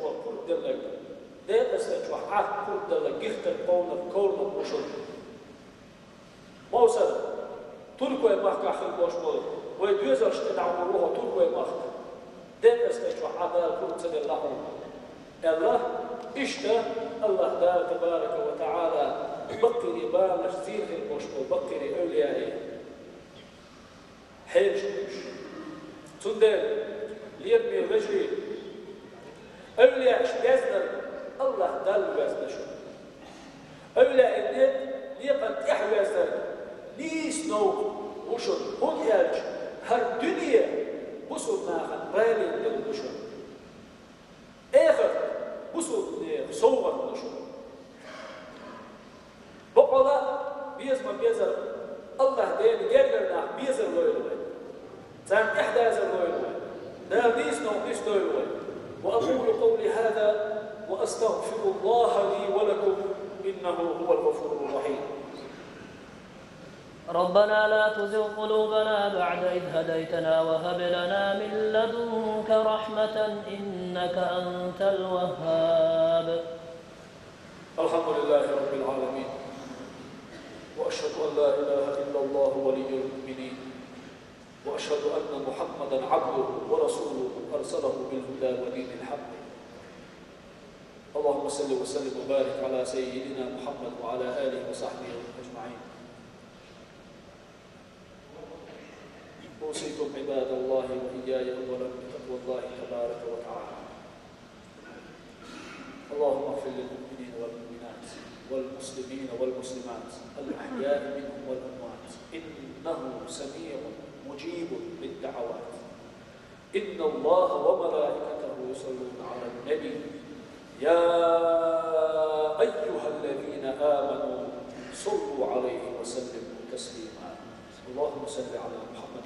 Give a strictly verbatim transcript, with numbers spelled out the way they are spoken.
Пурба делларг, декъаза чохь Ӏа пурба делларг гихтар, ковнар, ковнар ву шуна. Мовсар, Туркойн махкахь хила болуш болу, вай доьзалш тӀе дӀагӀур ву хьо Туркойн махка. Декъаза чохь Ӏа Дала пурба ца делла хьуна, аьлла, иштта Аллаха Дала, табарака ва таӀала, баккхийрий баланаш зийна хила болуш болу баккхийрий эвлияий хьешаш ду уьш. Цундела, лераме вежарий, эвлияаш везнарг Аллаха Далла везна шуна. Эвлияийн некъ-, некъан тӀехь везнарг нийса новкъа ву шуна, хӀунда аьлча хӀара дуьне бусулба нахана балийна делла ду шуна. Эхарт бусулба нехан совгӀат ду шуна. Бакъала, беза ма безара, Аллаха Делан гергара нах безар лойла вай. Царна тӀаьхьадазар лойла вай. Дала дийцинарг нисдойла вай. وأقول قولي هذا وأستغفر الله لي ولكم إنه هو الغفور الرحيم. ربنا لا تزغ قلوبنا بعد إذ هديتنا وهب لنا من لدنك رحمة إنك أنت الوهاب. الحمد لله رب العالمين. وأشهد أن لا إله إلا الله ولي المؤمنين. وأشهد أن محمدا عبده ورسوله أرسله بالهدى ودين الحق. اللهم صل وسلم وبارك على سيدنا محمد وعلى آله وصحبه أجمعين. أوصيكم عباد الله وإياي أولا بتقوى الله تبارك وتعالى. اللهم اغفر للمؤمنين والمؤمنات والمسلمين والمسلمات الأحياء منهم والأموات إنه سميع مجيب للدعوات. إن الله وملائكته يصلون على النبي يا أيها الذين آمنوا صلوا عليه وسلموا تسليما. اللهم صل على محمد